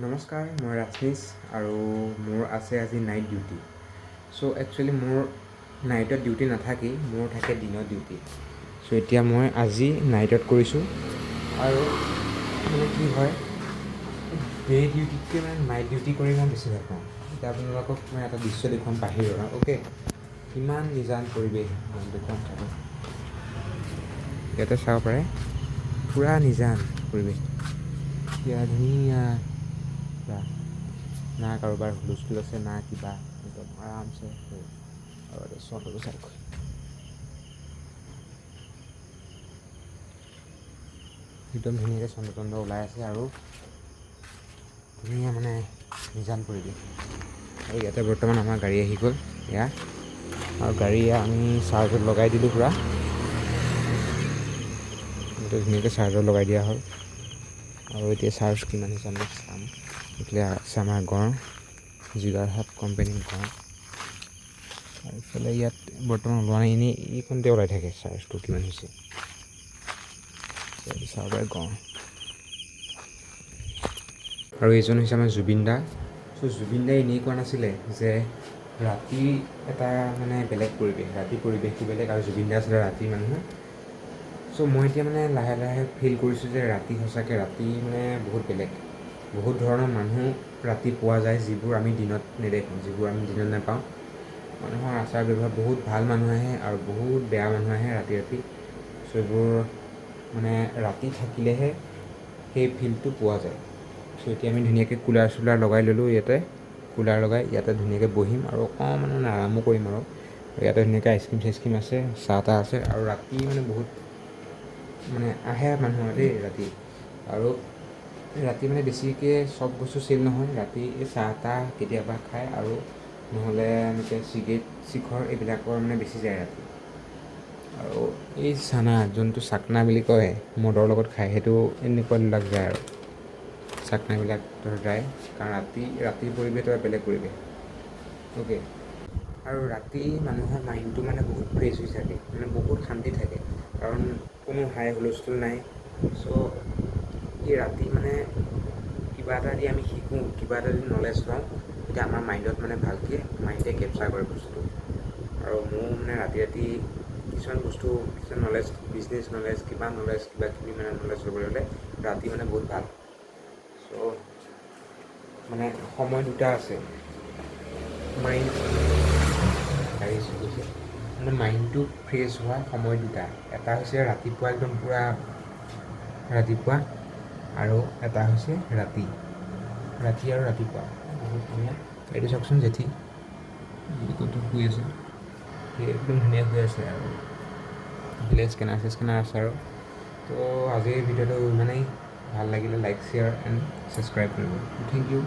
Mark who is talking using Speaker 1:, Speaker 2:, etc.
Speaker 1: নমস্কাৰ, মই ৰাজনীশ আৰু মোৰ আছে আজি নাইট ডিউটি। চ' একচুৱেলি মোৰ নাইটত ডিউটি নাথাকেই, মোৰ থাকে দিনত ডিউটি। চ' এতিয়া মই আজি নাইটত কৰিছোঁ। আৰু মানে কি হয়, ডে ডিউটিতকৈ মানে নাইট ডিউটি কৰি মই বেছি ভাল পাওঁ। এতিয়া আপোনালোকক মই এটা দৃশ্য দেখুৱাম বাহিৰৰ। অ'কে, কিমান নিজান পৰিৱেশ দেখুৱাম চাব। ইয়াতে চাব পাৰে, পূৰা নিজান পৰিৱেশ। এতিয়া ধুনীয়া পূৰা, না কাৰোবাৰ হুলস্থুল আছে, না কিবা, একদম আৰামছে। আৰু এটা চন্দ্ৰটো চাওক। একদম ধুনীয়াকৈ চন্দ্ৰ তন্দ্ৰ ওলাই আছে আৰু ধুনীয়া মানে নিজান পৰিৱেশ। আৰু ইয়াতে বৰ্তমান আমাৰ গাড়ী আহি গ'ল এয়া। আৰু গাড়ী এয়া আমি চাৰ্জত লগাই দিলোঁ পূৰা। এতিয়া ধুনীয়াকৈ চাৰ্জত লগাই দিয়া হ'ল। আৰু এতিয়া চাৰ্জ কিমান হৈছে আমি চাম। এইফালে আছে আমাৰ গঁড়, জিগাৰহাট কোম্পেনীৰ গঁড়। আৰু ইফালে ইয়াত বৰ্তমান ওলোৱা নাই, এনেই এইকণতে ওলাই থাকে চাৰ্জটো কিমান হৈছে। চাব পাৰে গঁড়। আৰু এইজন হৈছে আমাৰ জুবিন দা। চ' জুবিন দাই এনেই কোৱা নাছিলে যে ৰাতি এটা মানে বেলেগ পৰিৱেশ, ৰাতি পৰিৱেশটো বেলেগ। আৰু জুবিন দা আছিলে ৰাতিৰ মানুহ। চ' মই এতিয়া মানে লাহে লাহে ফিল কৰিছোঁ যে ৰাতি সঁচাকৈ ৰাতি মানে বহুত বেলেগ, বহুত ধৰণৰ মানুহ ৰাতি পোৱা যায়, যিবোৰ আমি দিনত নেদেখোঁ, যিবোৰ আমি দিনত নাপাওঁ। মানুহৰ আচাৰ ব্যৱহাৰ, বহুত ভাল মানুহ আহে আৰু বহুত বেয়া মানুহ আহে ৰাতি ৰাতি। চ' এইবোৰ মানে ৰাতি থাকিলেহে সেই ফিলটো পোৱা যায়। চ' এতিয়া আমি ধুনীয়াকৈ কুলাৰ চুলাৰ লগাই ল'লোঁ ইয়াতে। কুলাৰ লগাই ইয়াতে ধুনীয়াকৈ বহিম আৰু অকণমান মানে আৰামো কৰিম। আৰু ইয়াতে ধুনীয়াকৈ আইচক্ৰীম চাইচক্ৰীম আছে, চাহ তাহ আছে। আৰু ৰাতি মানে বহুত মানে আহে মানুহ দেই ৰাতি। আৰু ৰাতি মানে বেছিকৈ চব বস্তু চেল নহয় ৰাতি। এই চাহ তাহ কেতিয়াবা খায় আৰু নহ'লে এনেকৈ চিগাৰেট চিখৰ এইবিলাকৰ মানে বেছি যায় ৰাতি। আৰু এই চানা, যোনটো চাকনা বুলি কয়, মদৰ লগত খায়, সেইটো এনেকুৱাবিলাক যায়। আৰু চাকনাবিলাক ধৰ যায়, কাৰণ ৰাতি ৰাতিৰ পৰিৱেশটো এটা বেলেগ পৰিৱেশ। অ'কে, আৰু ৰাতি মানুহৰ মাইণ্ডটো মানে বহুত ফ্ৰেছ হৈ থাকে, মানে বহুত শান্তি থাকে, কাৰণ কোনো হাই হুলস্থুল নাই। চ' এই ৰাতি মানে কিবা এটা যদি আমি শিকোঁ, কিবা এটা যদি নলেজ লওঁ, তেতিয়া আমাৰ মাইণ্ডত মানে ভালকৈ মাইণ্ডে কেপচাৰ কৰে বস্তুটো। আৰু মোৰ মানে ৰাতি ৰাতি কিছুমান বস্তু, কিছুমান নলেজ, বিজনেছ নলেজ, কিবা নলেজ, কিবা কিবি মানে নলেজ ল'বলৈ হ'লে ৰাতি মানে বহুত ভাল। চ' মানে সময় দুটা আছে। মাইণ্ড গাড়ী গৈছে, মানে মাইণ্ডটো ফ্ৰেছ হোৱা সময় দুটা। এটা হৈছে ৰাতিপুৱা, একদম পূৰা ৰাতিপুৱা, আৰু এটা হৈছে ৰাতি। ৰাতি আৰু ৰাতিপুৱা বহুত ধুনীয়া। এইটো চাওকচোন, জেঠী ক'ত শুই আছে। সি একদম ধুনীয়া শুই আছে। আৰু এইফালে স্কেনাৰ চিস্কেনাৰ আছে। আৰু তো আজিৰ ভিডিঅ'টো ইমানেই। ভাল লাগিলে লাইক, শ্বেয়াৰ এণ্ড ছাবস্ক্ৰাইব কৰিব। Thank U.